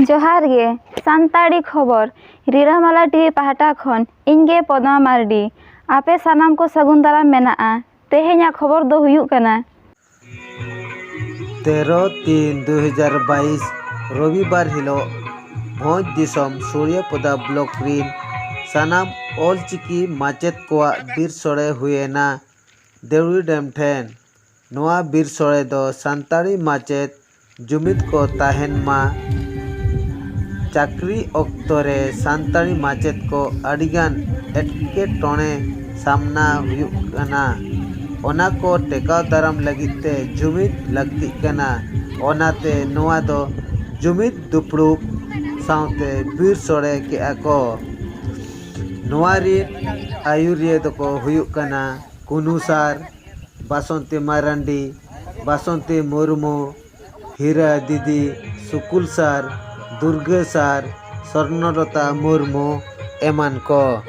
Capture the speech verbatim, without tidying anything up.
ᱡᱚᱦᱟᱨ ᱜᱮ᱾ ᱥᱟᱱᱛᱟᱲᱤ ᱠᱷᱚᱵᱚᱨ, ᱨᱤᱞᱟᱹᱢᱟᱞᱟ ᱴᱤᱵᱷᱤ ᱯᱟᱦᱴᱟ ᱠᱷᱚᱱ ᱤᱧ ᱜᱮ ᱯᱚᱫᱢᱟ ᱢᱟᱨᱰᱤ᱾ ᱟᱯᱮ ᱥᱟᱱᱟᱢ ᱠᱚ ᱥᱟᱹᱜᱩᱱ ᱫᱟᱨᱟᱢ ᱢᱮᱱᱟᱜᱼᱟ᱾ ᱛᱮᱦᱮᱧᱟᱜ ᱠᱷᱚᱵᱚᱨ ᱫᱚ ᱦᱩᱭᱩᱜ ᱠᱟᱱᱟ, ᱛᱮᱨᱚ ᱛᱤᱱ ᱫᱩ ᱦᱟᱡᱟᱨ ᱵᱟᱭᱤᱥ ᱨᱚᱵᱤᱵᱟᱨ ᱦᱤᱞᱳᱜ ᱵᱷᱚᱸᱡᱽ ᱫᱤᱥᱚᱢ ᱥᱩᱲᱭᱟᱹᱯᱚᱫᱟ ᱵᱞᱚᱠ ᱨᱤᱱ ᱥᱟᱱᱟᱢ ᱚᱞᱪᱤᱠᱤ ᱢᱟᱪᱮᱫ ᱠᱚᱣᱟᱜ ᱵᱤᱨ ᱥᱚᱲᱮ ᱦᱩᱭᱮᱱᱟ ᱫᱮᱣᱲᱤ ᱰᱮᱢ ᱴᱷᱮᱱ᱾ ᱱᱚᱣᱟ ᱵᱤᱨ ᱥᱚᱲᱮ ᱫᱚ ᱥᱟᱱᱛᱟᱲᱤ ᱢᱟᱪᱮᱫ ᱡᱩᱢᱤᱫ ᱠᱚ ᱛᱟᱦᱮᱱ ᱢᱟ᱾ ᱪᱟᱹᱠᱨᱤ ᱚᱠᱛᱚ ᱨᱮ ᱥᱟᱱᱛᱟᱲᱤ ᱢᱟᱪᱮᱫ ᱠᱚ ᱟᱹᱰᱤᱜᱟᱱ ᱮᱴᱠᱮᱴᱚᱬᱮ ᱥᱟᱢᱱᱟ ᱦᱩᱭᱩᱜ ᱠᱟᱱᱟ᱾ ᱚᱱᱟ ᱠᱚ ᱴᱮᱠᱟᱣ ᱫᱟᱨᱟᱢ ᱞᱟᱹᱜᱤᱫ ᱛᱮ ᱡᱩᱢᱤᱫ ᱞᱟᱹᱠᱛᱤᱜ ᱠᱟᱱᱟ᱾ ᱚᱱᱟᱛᱮ ᱱᱚᱣᱟ ᱫᱚ ᱡᱩᱢᱤᱫ ᱫᱩᱯᱲᱩᱵ ᱥᱟᱶᱛᱮ ᱵᱤᱨ ᱥᱚᱲᱮ ᱠᱮᱜᱼᱟ ᱠᱚ᱾ ᱱᱚᱣᱟ ᱨᱤᱱ ᱟᱹᱭᱩᱨᱤᱭᱟᱹ ᱫᱚᱠᱚ ᱦᱩᱭᱩᱜ ᱠᱟᱱᱟ ᱠᱩᱱᱩ ᱥᱟᱨ, ᱵᱟᱥᱚᱱᱛᱤ ᱢᱟᱨᱟᱱᱰᱤ, ᱵᱟᱥᱚᱱᱛᱤ ᱢᱩᱨᱢᱩ, ᱦᱤᱨᱟ ᱫᱤᱫᱤ, ᱥᱩᱠᱩᱞ ᱥᱟᱨ, ᱫᱩᱨᱜᱟᱹ ᱥᱟᱨ, ᱥᱚᱨᱱᱚᱞᱚᱛᱟ ᱢᱩᱨᱢᱩ ᱮᱢᱟᱱ ᱠᱚ᱾